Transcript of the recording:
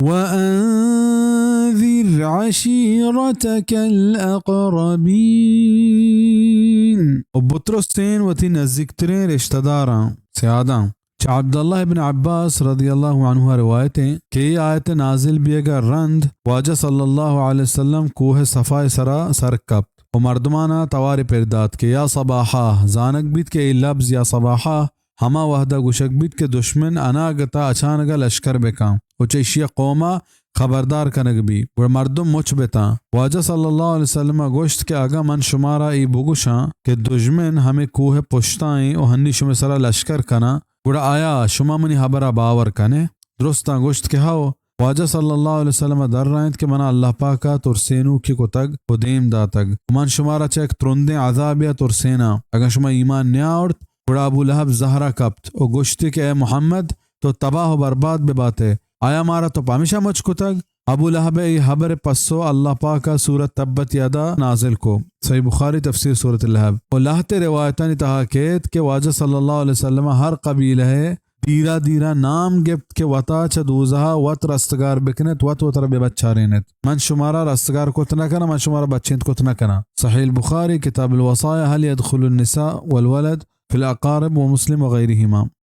وأنذر عشيرتك الأقربين۔ و بترسین وتی نزیکترین رشتہ داراں، سیاداں۔ چہ عبداللہ ابن عباس رضی اللہ عنہ روایت ایں کہ اے آیت نازل بیگا رند واجہ صلی اللہ علیہ وسلم کوہ صفا سرا سر کپت و مردمانا توارے پر دات کہ یا صباحا، زانگ بیت کہ اے لبز یا صباحا ہما وہدا گوشگ بیت کہ دشمن اناگتا اچانکا لشکر بکاں و چہ اشیا قوما خبردار کنگ بی، گڑا مردم مچ بتاں۔ واجہ صلی اللہ علیہ وسلم گوشت کہ اگاں من شمارا اے بگوشاں کہ دژمن ہمے کوہ پشتا ایں و ہنی شمے سرا لشکر کناں، گڑا آیا شما منی ہبرا باور کنے؟ درستاں گوشت کہ ہئو۔ واجہ صلی اللہ علیہ وسلم درائینت کہ منا اللہ پاکا ترسینوکی کتگ و دیم داتگ و من شمارا چہ یک ترندیں عذابیا ترسیناں۔ اگاں شما ایمان نیاورت، گڑا ابو لہب زہرا کپت و گوشتی کہ اے محمد، تو تباہ و برباد بباتے۔ آیا مارا تو پمیشا مچ کتگ؟ ابو لہب ء اے ہبر ء پسو اللہ پاک ء سورت تبت یدا نازل کو۔ صحیح بخاری، تفسیر سورۃ اللہب۔ و لہتے روایتانی تہا کیت کہ واجہ صلی اللہ علیہ وسلم ء ہر قبیلہ ء دیرا دیرا نام گپت کہ وتا چہ دوزہا وت رستگار بکنت، وت وترا بہ بچارینت۔ من شمارا رستگار کت نہ کناں، من شمارا بچینت کت نہ کناں۔ صحیح البخاری، کتاب الوصایا، هل يدخل النساء والولد في الأقارب، و مسلم و غیرہما۔